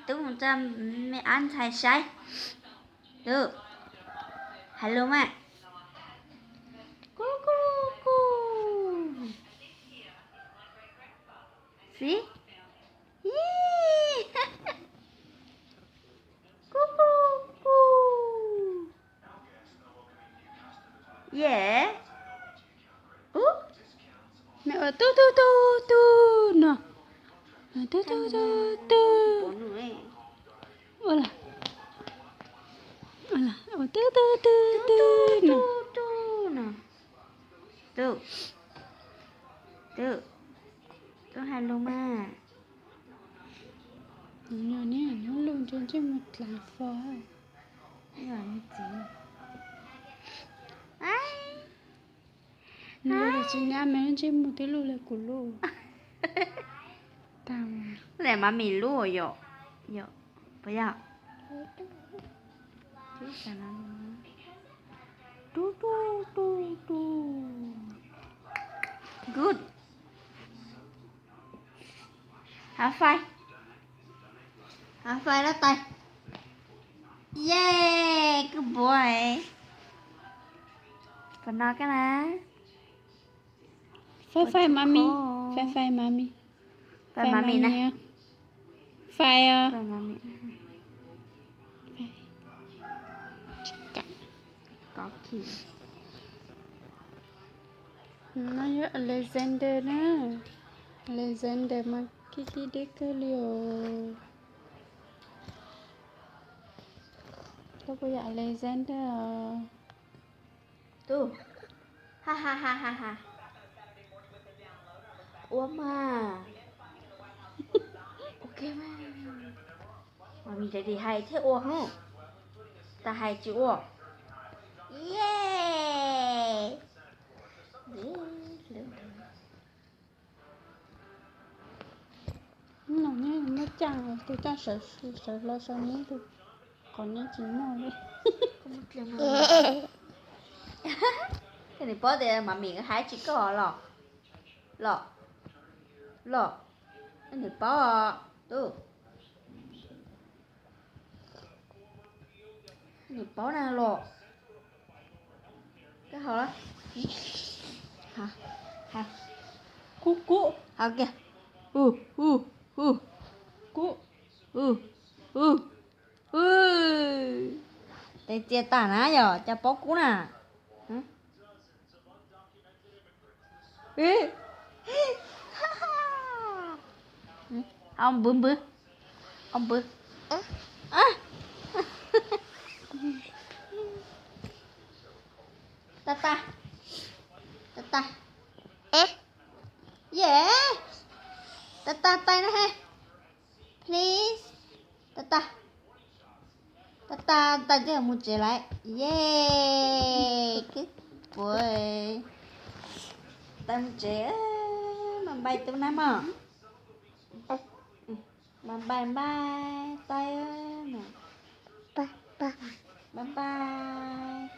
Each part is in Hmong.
Tub mus tso me ab ntxhais saib. Tub, hais lus mas. Kuj kuj kuj. Sí. Kuj kuj kuj. Yeah. Ub, nws ua tub tub tub tub no. Tub tub tub tub. Ua, ua tub tub tub tub no. Tub, tub, tub hais lus mas. Nws nyob lub ntsej muag dlav fo. Nws tsis nyab me lub ntsej muag twb luj li kuv lub. Tag. Lem mas mis lub yom. Yom, puas yog? Tub tub tub tub. Good. High five. High five lab tais. Yeah, good boy. Puas no koj na? Five five mommy. Five five mommy. Five mommy na. Five os. Five mommy. Five. Tsis kam. Kov khi. No yog Alexander na. Alexander mas khib khib deb kawg li os. Koj puas yog Alexander os? Tub. Ha ha ha ha ha. Ua mas. Ok mas. Mas mis ready hais thiab ua hub. Tas hais tsis ua. Yeah. Hnub no neb muab caaj, tus caaj sawv hlo sawv neb, tus qhov neb tsis muaj li. Nws paub tias mas mis haib tsis koj los, los, los, nws paub os, tub. Nws paub na los. Koj haus los. Kub kub. Haus kiag. Ub ub ub. Kub. Ub ub ub. Tes txias tas na yog cas paub kub na. Au npwv npwv. Au npwv. Tag tag. Tag tag. Yeah. Tag tag tais na he. Please. Tag tag. Tag tag tais twb mus tsev lawm. Yeah. Kub puas. Tais mus tsev. Mas npai tub na mog. Mas npai npai tais. Mas npai.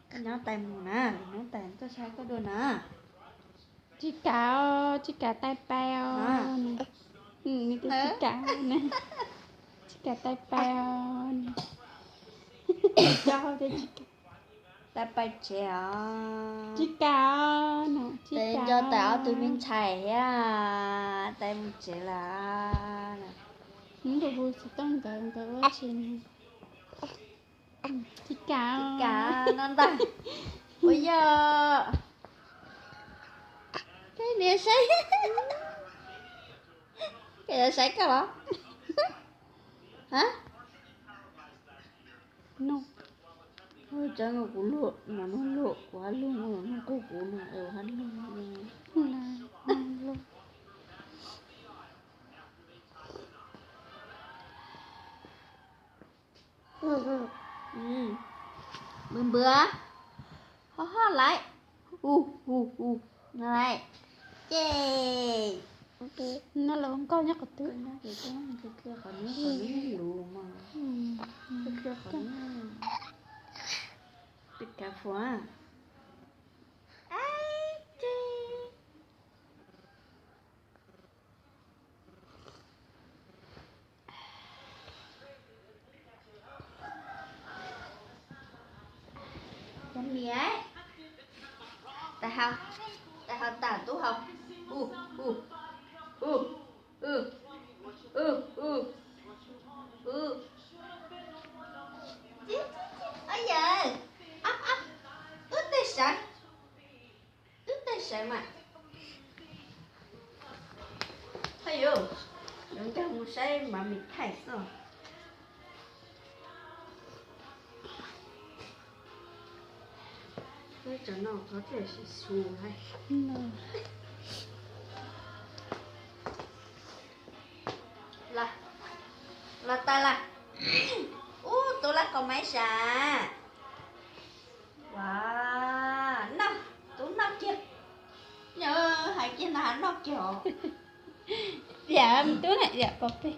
Koj nyob tais mus na, nyob tais tuaj saib koj dua na. Tsis kam os, tsis kam tais pais os. Nws tias tsis kam na. Tsis kam tais pais os. Coj hau tias tsis kam. Tais pais tsev os. Tsis kam os, tsis kam. Nco tais ob tug me ntxhais thiab, tais mus tsev lawm. Tus hu xov tooj ntawd nkawd ua tsis. Tsis kam. Tsis kam no ntag. Ua yog. Niam saib. Niam saib koj los? Ha? No. Tsav no kuv luag, no no luag, kuv hab luag no, no kuv kuv no, es kuv hab luag no. Npwv npwv, ho ho laiv, u u u, no laiv, ces no los nkauj nyob qhov twg, qhov neb qhov neb lus mas, qhov neb, pis kav fuas, ces. Hau, tais hau tag tub hau. U, u, u, u, u, u, u. Au yawg, wb tej sawv, wb tej sawv mas. Haj yuav, yuav nkag mus saib Mami Thaij xwb. Peb tsam no qhov tias xyuas xyuas hais. Los, los tas las. Ub, tus laj kaus maiv sav. Ua, noj, tus noj kiag. Yog hais kiag no noj kiag os. Yam tub na, yam pov peg.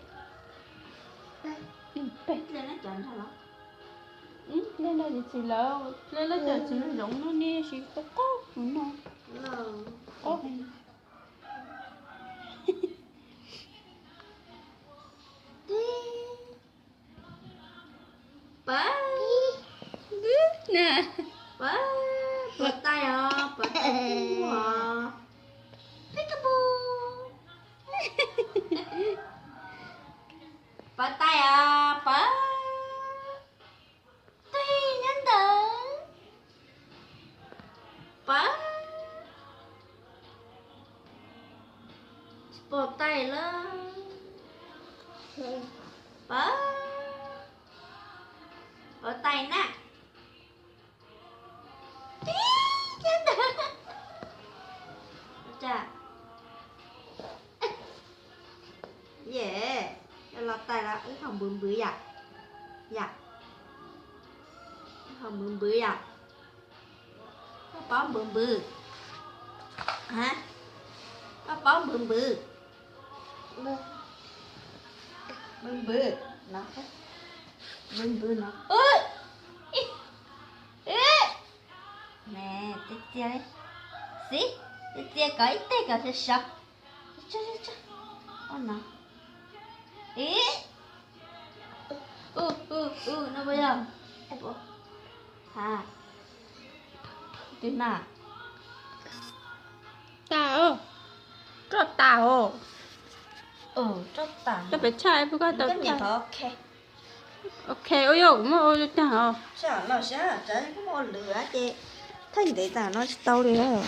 Peg. Dle no tsis txwm lawm, dle no cov txiv zoo no ne, tsis tau qaub tus no. Qaub heev. Pawg, pawg tais os, pawg tais kub os. Peb kab pus. Pawg tais os, pawg tais nyob ntawd. Pawg, pawg tais lawm. Pawg, pawg tais na. Tib nyob ntawd. Yam, yog los tais los wb ho npws npws yam, yam, wb ho npws npws yam. Koj paub npws npws? Ha, koj paub npws npws? Npws npws no, npws npws no. Txia txia, xib, txia txia kom ib teg kom sov sov. Ib, u, u, u, no puas yog? Ha, twg na? Tas os, roj tas os. Roj tas, roj pem tshaj pub koj tau. Ok, ua yog kuv muab ua tag os. Thaij ntev tas no tsis tau li os.